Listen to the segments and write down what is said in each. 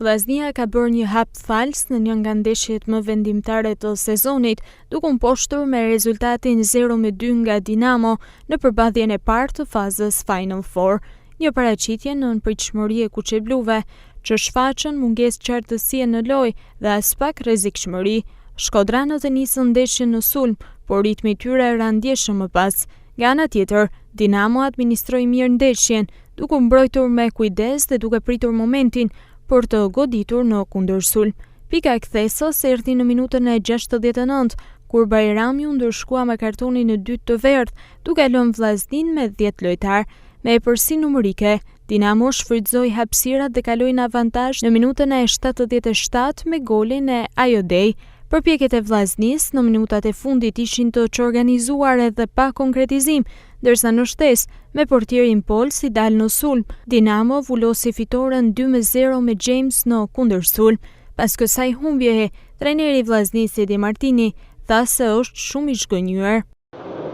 Vllaznia ka bërë një hap fals në një nga ndeshjet më vendimtare të sezonit, duke u mposhtur me rezultatin 0-2 nga Dinamo në përballjen e parë të fazës Final Four. Një paraqitje nën pritshmëri e kuqebluve, që shfaqën mungesë qartësie në lojë dhe aspak rrezikshmëri. Shkodranët e nisën ndeshjen në sulm, por ritmi i tyre ra ndjeshëm më pas. Nga ana tjetër, Dinamo administroi mirë ndeshjen, duke u mbrojtur me kujdes dhe duke pritur momentin për të goditur në kundërsulm. Pika e kthesës erdhi në minutën e 69, kur Bajrami u ndëshkua me kartonin e dytë të verdhë, duke e lënë Vllazninë me 10 lojtarë. Me epërsi numërike, Dinamo shfrytëzoi hapësirat dhe kaloi në avantazh në minutën e 77 me golin e Ajodej. Përpjekjet e Vllaznisë në minutat e fundit ishin të çorganizuara edhe pa konkretizim, ndërsa në shtesë, me portierin Pols i dalë në sulm, Dinamo vulosi fitoren 2-0 me James në kundërsulm. Pas kësaj humbjeje, trajneri i Vllaznisë Edi Martini tha se është shumë i zhgënjyer.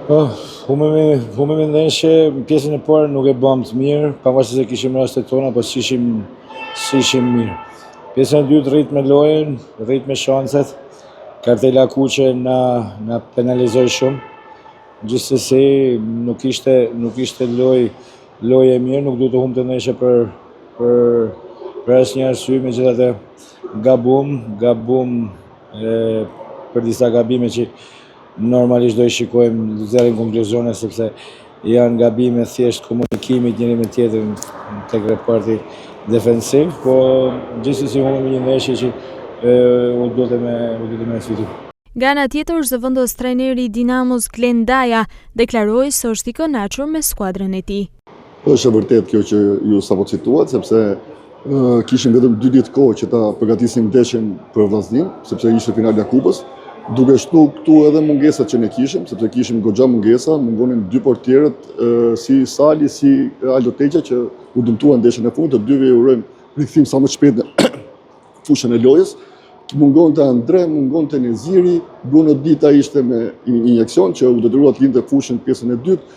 Oh, humbëm humbëm ndeshje, pjesën e parë nuk e bëmë të mirë, pavarësisht se kishim rastet tona, po s'ishim s'ishim mirë. Pjesën e dytë rritëm lojën, rritëm shanset. Kartela kuqe na na penalizoi shumë. Gjithsesi nuk ishte nuk ishte lojë lojë e mirë, nuk duhet të humbte ndeshje për për për asnjë arsye, megjithatë gabum, gabum e, për disa gabime që Normalisht do i shikojmë, do nxjerrim konkluzione sepse janë gabime thjesht komunikimit njëri me tjetrin tek reparti defensiv, po gjithsesi humbëm një ndeshje që e, u duhet me u duhet me fitu. Nga ana tjetër, zëvendës trajneri i Dinamos Glen Daja deklaroi se është i kënaqur me skuadrën e tij. Është e vërtetë kjo që ju sapo cituat, sepse kishim vetëm dy ditë kohë që ta përgatisim ndeshjen për Vllazninë, sepse ishte finalja e Kupës, duke shtu këtu edhe mungesat që ne kishim, sepse kishim goxha mungesa, mungonin dy portierët si Sali, si Aldo Teqja që u dëmtuan ndeshjen e fundit, të dyve i urojmë rikthim sa më të shpejtë në fushën e lojës. Mungonte Andre, mungonte Neziri, Bruno Dita ishte me injeksion që u detyrua të linte fushën pjesën e dytë.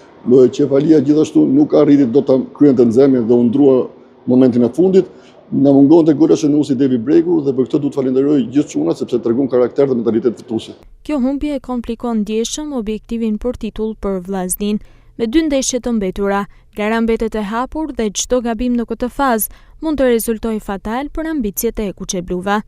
Qefalia gjithashtu nuk arriti dot ta kryente nxehjen dhe u ndrua momentin e fundit. Na mungonte golashënuesi Devi Bregu dhe për këtë du të falenderoj gjithë çunat sepse treguan karakter dhe mentalitet fituesi. Kjo humbje e komplikon ndjeshëm objektivin për titull për Vllazninë. Me dy ndeshje të mbetura, Gara mbetet e hapur dhe çdo gabim në këtë fazë mund të rezultojë fatal për ambiciet e kuqebluve.